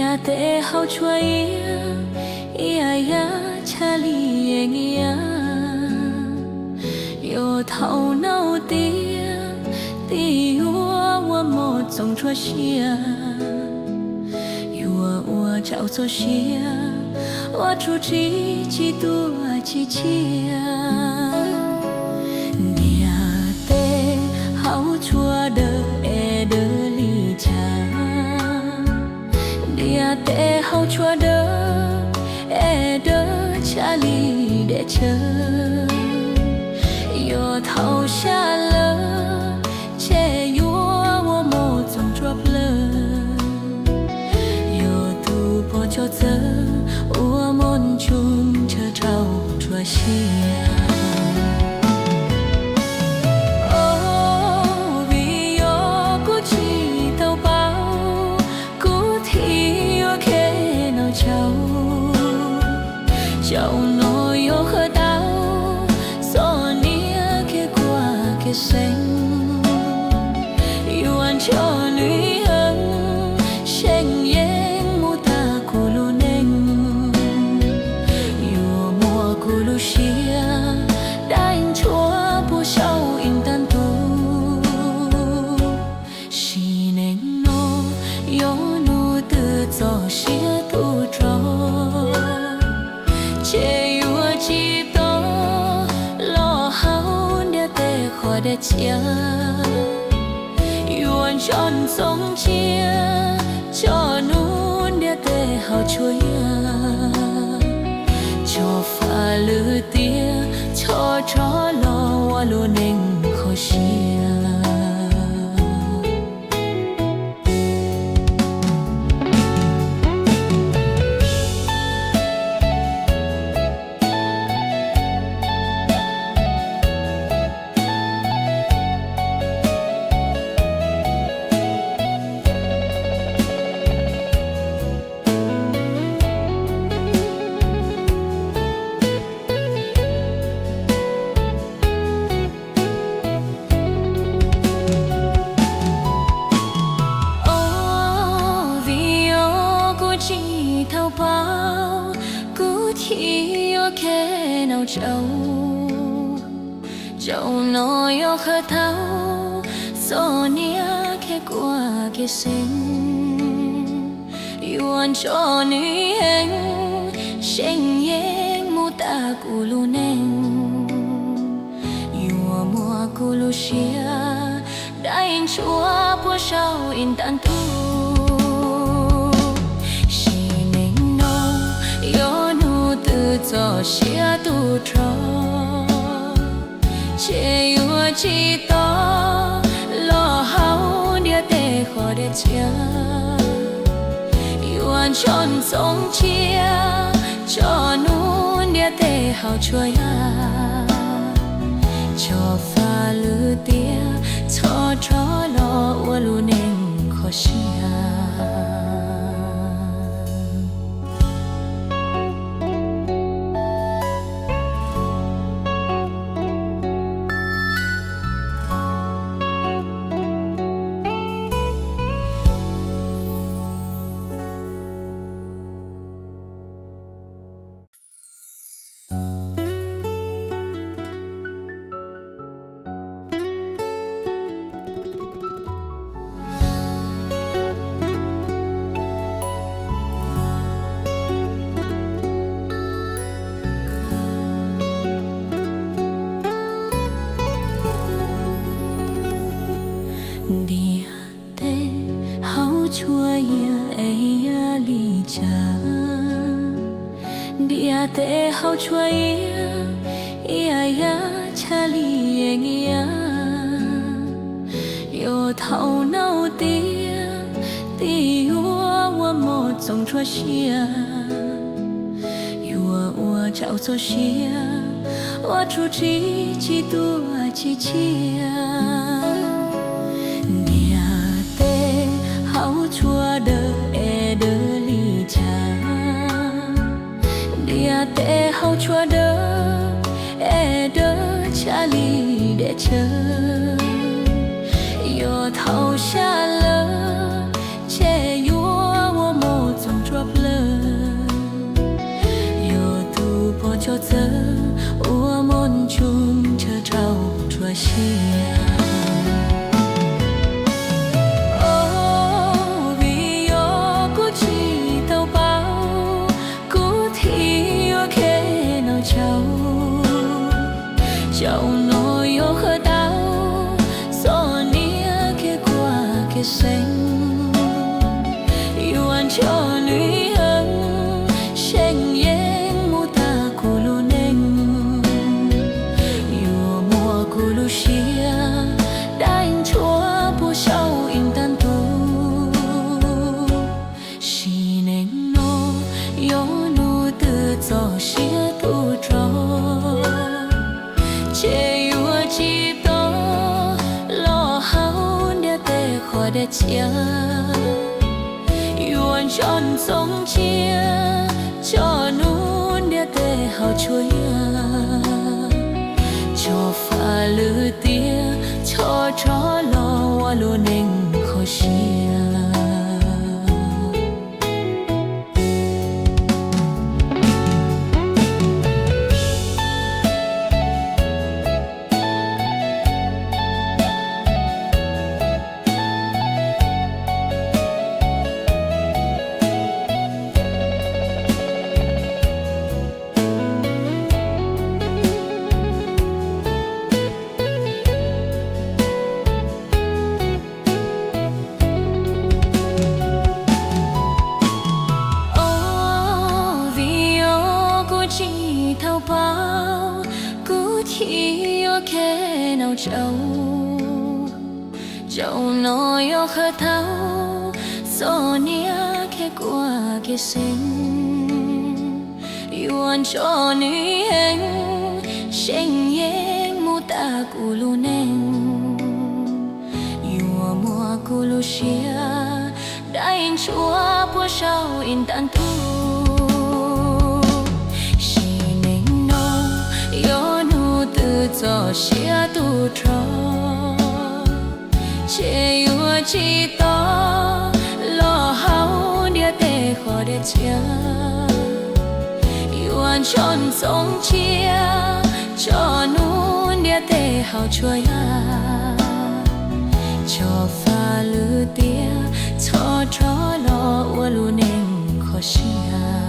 Ntiaj teb haus tshua iab, iab yam tshaj li yeeb iab. Yuav thaum nau tiab, tig yuav ua mos txoos tshua siab. Yuav ua tsaus txhua siab, ua tsuj tsi tsis tuaj tsis tsiaj. Ntiaj teb haus tshua dawb es dawb li cas, ntiaj teb haus tshua dawb es dawb tshaj li deb tsawv. Yuav thaum xya lawm, ces yuav ua mos txoos tshua plawg. Yuav tu pov tsho txawv, ua mos ntsoog tshav rau tshua siab. Au, vim yog kuv tsis tau paub, kuv thiaj yuav khe noj tsaug. Tsaug no yuav qhwv tau txom nyem kev kua kev seev. Yuav nrog nws heev, seem yeej mus tas kuv lub neej. Yuav muab kuv lub siab dai ntshuav puag saum ib nta ntuj. Sim neej no yog hnub twg txoj sia tu rog, ces yuav tsis tau los hauv ntiaj teb qhov dej tsiaj. Yuav nco ntsoov tsiaj tso hnub ntiaj teb haus tshua iab, tso faj lwm tiam, txhob rov los ua lub neej kho siab. Au, vim yog kuv tsis tau paub, kuv thiaj yuav khe noj tsaug. Tsaug no yuav qhwv tau txom nyem kev kua kev seev. Yuav nco nws heev, seem yeej mus tas kuv lub neej. Yuav muab kuv lub siab dai ntshuav puag saum ib nta ntuj. Sim neej no yog hnub twg txoj sia tu rog, ces yuav tsis tau los hauv ntiaj teb qhov dej tsiaj. Yuav nco ntsoov tsiaj tso hnub ntiaj teb haus tshua iab, tso faj lwm tiam, txhob rov los ua lub neej kho siab. Ntiaj teb haus tshua iab es iab li cas, ntiaj teb haus tshua iab, iab yam tshaj li yeeb iab. Yuav thaum nau tiab, tig yuav ua mos txoos tshua siab. Yuav ua tsaus txhua siab, ua tsuj tsi tsis tuaj tsis tsiaj. Ntiaj teb haus tshua dawb es dawb li cas, ntiaj teb haus tshua dawb es dawb tshaj li dej tsawv. Yuav thaum xya lawm, ces yuav ua mos txoos txoj sia tub rog, ces yuav tsis tau los haus ntiav tej qhov dej txias. Yuav nco ntxoov cia tso nub ntiav tej haus tshuaj yaj, tso faj lwm tiam txhob rov los ua lub neej kho siab. Os, vim yog kuv tsis tau paub, kuv thiaj yuav khev nau tsau. Zaum no yog qhov thaum txom nyem khev kuaj kev xeeb, yuav nco nws heev, seem yeej mus tag kuv lub neej. Yuav muab kuv lub siab dai ntsuav puag saum ib nta ntuj. Sim neej no yog hnub twg txoj sia tub rog, ces yuav tsis tau los haus ntiav tej qhov dej txias. Yuav nco ntxoov cia tso nub ntiav tej haus tshuaj yaj, tso faj lwm tiam txhob rov los ua lub neej kho siab.